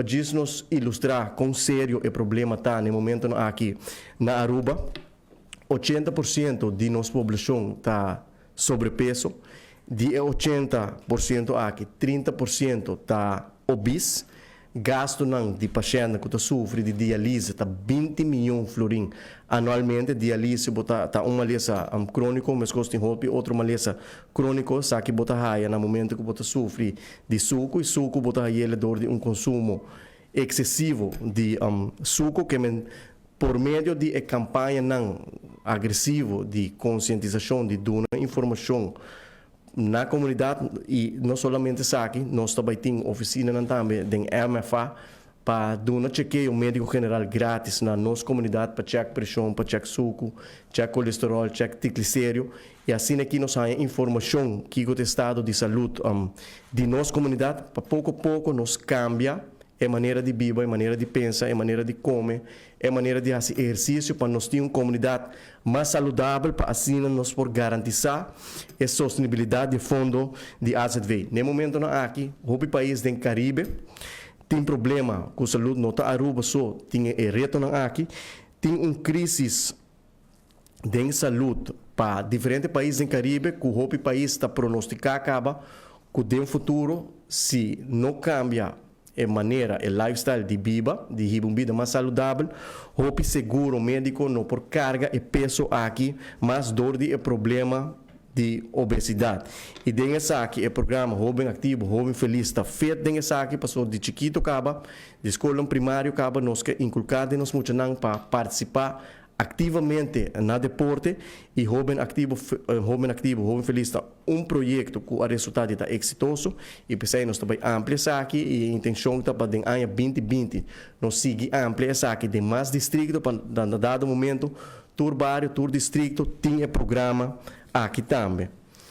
Pa djis nos ilustra con serio e problema ta na e momentonan aki na Aruba, 80% di nos poblacion ta sobrepeso. Di e 80% aki, 30% ta obese. Gastonan di pashentnan cu ta sufri di dialise ta 20 miyon florin anualmente. Dialise bo ta ta un malesa cronico, mescos tin hopi otro malesa cronico. Esaki bo ta haya na momento cu bo ta sufri di sucu, y sucu bo ta hayele door di un consumo excesivo di sucu. Ke men por medio di e campañanan agresivo di concientisacion, di duna informacion na comunidad, y no solamente esaki, nos ta bay tin oficinanan tambe den MFA pa duna chequeo medico general gratis na nos comunidad pa check presion, pa check sucu, check colesterol, check triglicerio, y asina aki nos haya informacion kico ta estado di salud di nos comunidad, pa poco poco nos cambia e manera di biba, e manera di pensa, e manera di come, e manera di haci ehercicio, pa nos tin un comunidad mas saludabel, pa asina nos por garantisa e sostenibilidad di fondo di AZV. Na e momentonan aki, hopi pais den Caribe tin problema cu salud, no ta Aruba so tin e retonan aki. Tin un crisis den salud pa diferente pais den Caribe, cu hopi pais ta pronostica caba cu den futuro, si no cambia e manera, e lifestyle di biba, di hiba un bida mas saludabel, hopi seguro medico no por carga e peso aki mas door di e problema di obesidad. Y den esaki e programa Hoben Activo, Hoben Feliz ta fit den esaki, paso di chikito caba, di scol primario caba, nos ke inculca den nos muchanan pa participa activamente na deporte, y Hoben Activo, Hoben Activo, Hoben Feliz ta un proyecto cu a resulta di ta exitoso, y pesey nos ta bay amplia esaki, y e intencion ta pa den aña 2020 nos sigui amplia esaki den mas distrito, pa na dado momento tur bario, tur distrito tin e programa aki tambe.